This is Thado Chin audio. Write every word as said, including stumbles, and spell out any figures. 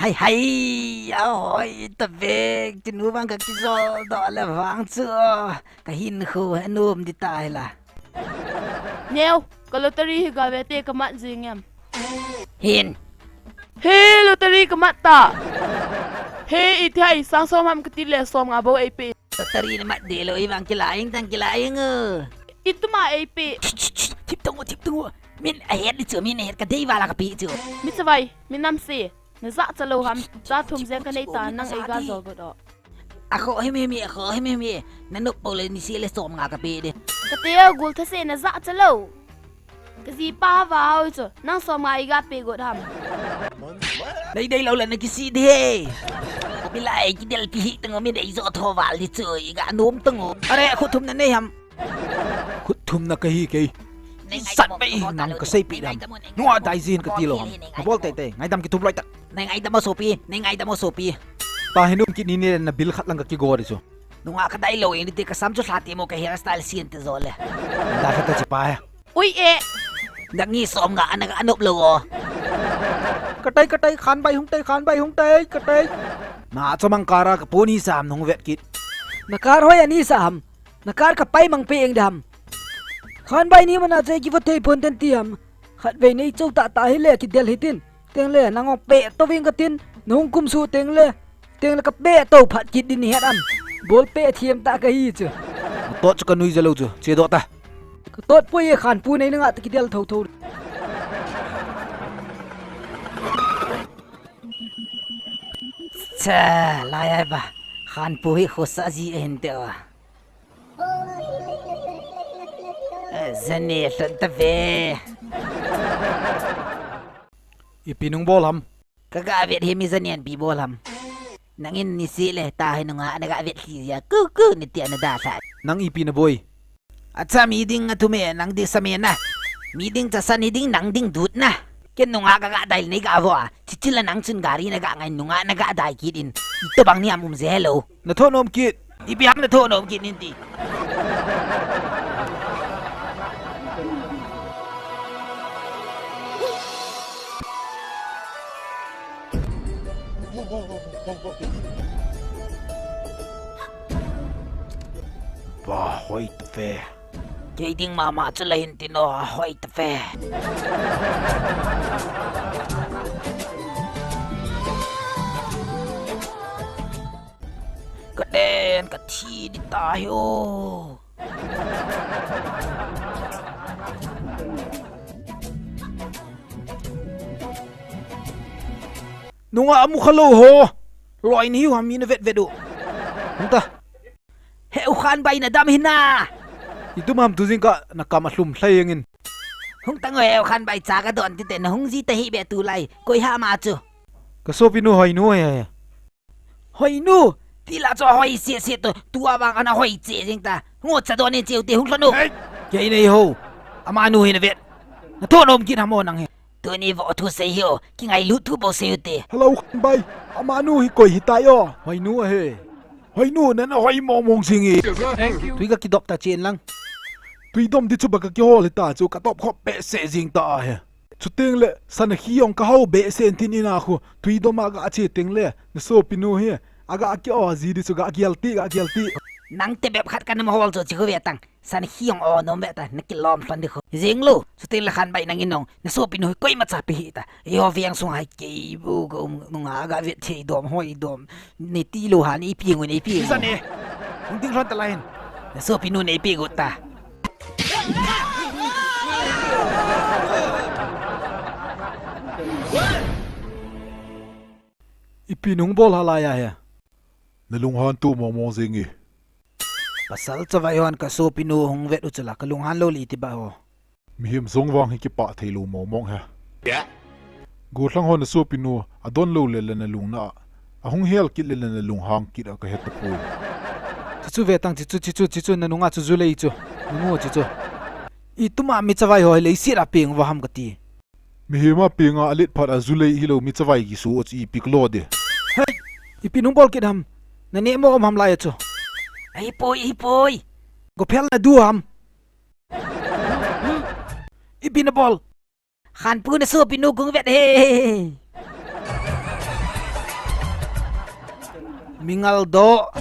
Ai hai, ahoi tave, kinu vang kakijol doh le vang chu. Kahinkho hi anom ding tai la. Neo, ka lottery hi gave te kamat jing em? Hin. He, lottery kamat ta. He, iti hai sang som ham kati le som nga bou eipe. Lottery namat deh lou, ivang kila ing tang kila ing o. Ituma eipe. Thip tong o, thip tong o. Min ahet ding chu, min ahet kadei vala kape chu. Mi chavai, mi namse. Najah cha lou ham, cha thum jeng kanei ta, nang eiga jol got o. Akhoh himhim e, akhoh himhim e. Nanop pou le niseh le som nga kape ding. Kati o, gul thase najah cha lou. Kajipa hava hao chu, nang som nga eiga pe got ham. Nei dei lou le nakisih ding he. Milai kidel pi hi tang o, mi dei jo tho val ding chu, eiga nom tang o. Are, khut thum nanei ham. Khut thum na kahi kei. Sat bei nang kaseipi dam. Nunga dai jin kati lou ham. Nabol teitei, ngaidam kithum loi tak. Nei ngaidam o sopi, nei ngaidam o sopi. Tahin um kit ni ne na bill khat lang kakigo ding chu. Nunga kadai lou in ti kasam chu lha ti mo ka hairstyle sin ti jo le. Da khat ta chi pa he. Ui e. Nang ni som nga ana anop lou o. Katai, katai, Khanbai hung tai, Khanbai hung tai, katai. Na chamang kara kapu ni sam nung vet kit. Na kar hoi ani sam. Na kar kapai mang pe eng dam. Khanbai ni mana che kivo thei pon ten ti ham. Khatvei nei chou tah tah hile kidel hitin. Tengle nang ong pe to ving katin. Nung kum su tengle. Tengle kape to phat kit din het am. Bol pe thiam tah kahi chu. Tot chu kanui ja lou chu. Che doh ta. Katot poi e Khanpu nei nanga ta kidel tho tho. Cha, lai ai ba. Khanpu hi khosa ji ahin te o. Eh, jani lhon ta ve. Ipi nung bol ham? Kaga vet hi mi jani an pi bol ham. Nangin niseh le tahi nunga naga vet hi ya ku ku ni ti ana da sa. Nang ipi na boi? Acha mi ding a thum e, nang ding sam e na. Mi ding chasan hi ding, nang ding dut na. Ken nunga kaga dai nei ga vo a. Chichi la nang chun gari naga ngai nunga naga dai kit in. Itobang ni am um je lo. Na tho nom kit. Ipi ham na tho nom kit nin ti. Ba hoi ta ve. Kei ding mama chu la hin tin o, hoi ta ve. Ka den, ka thi di ta hi o. Nunga amu kha lou ho. Loi ni hiu ham mi na vet vet u. Hung ta. He u Khanbai na dam hi na. Itum ham tu jing ka na kam a hlum thlai jeng in. Hung tang o he u Khanbai cha ka don ti te na hung ji ta hi be tu lai. Koi ha ma chu. Ka sopi nu hoi nu he he. Hoi nu. Ti la chu hoi se se tu. Tu a bang ana hoi che jing ta. Ngo cha don in che u te hung hlon u. Hey. Kei nei ho. Ama nu hi na vet. Na tho nom kin ha mo nang he. Tuni vo thu sei hi o, kingailut thu bou sei u te. Hello, Khanbai. Amanu hi koi hitai o. Hoinu ahi. Hoinu, nana hoi mong mong jing e. Thank you. Tui ka kidop ta chen lang. Tui dom di chu ba ka kihol hita chu ka top khop behseh jing ta ahi. Chuteng le, sana khi jong ka hau behseh in tin ina khu. Tui dom a ga che teng le, na sopinu hi. Aga ki o ji di chu ga gial ti, ga gial ti. Nang te bep khat ka nam hol chu chi khu ve tang. Sana khi jong o nom ve ta, na kilom lhon di khu. Jing lo, chuteng le Khanbai nangin jong, na sopinu hi koima cha pe hita. Eiho veng sung hai kei bu ka um nunga ga vet thei dom, hoi dom. Nei ti lo ha, nei pi ngu, nei pi ngu. Sane, hung ding lhon ta lai hin. Na sopinu nei pi gu ta. Ipi nung bol ha lai a he. Na lunghan tu mong mong jing e. Pasal chavai hon ka sopinu hung vet u chu la ka lunghan lou li ti ba ho. Mihem jong vang hi kipah thei lou mong mong he. Gollhang hon na sopinu adon lou le le na lungna a. Ahung hel kit le le na lunghang kit a ka het tapoi. Chichu ve tang chichu, chichu, chichu na nunga chu ju lei chu. Na mu chichu. Ituma mi chavai ho hi leiset a peng va ham ka ti. Mihem a peng a alet phat a ju lei hilou mi chavai kisu o chu ipi kalo de. Hei! Ipi nung bol kit ham? Na neh mo um ham lai a chu. Ahi poi, ahi poi. Go phel na du ham? Ipi na bol? Khanpu na sopinu kung vet he. Mingaldoh.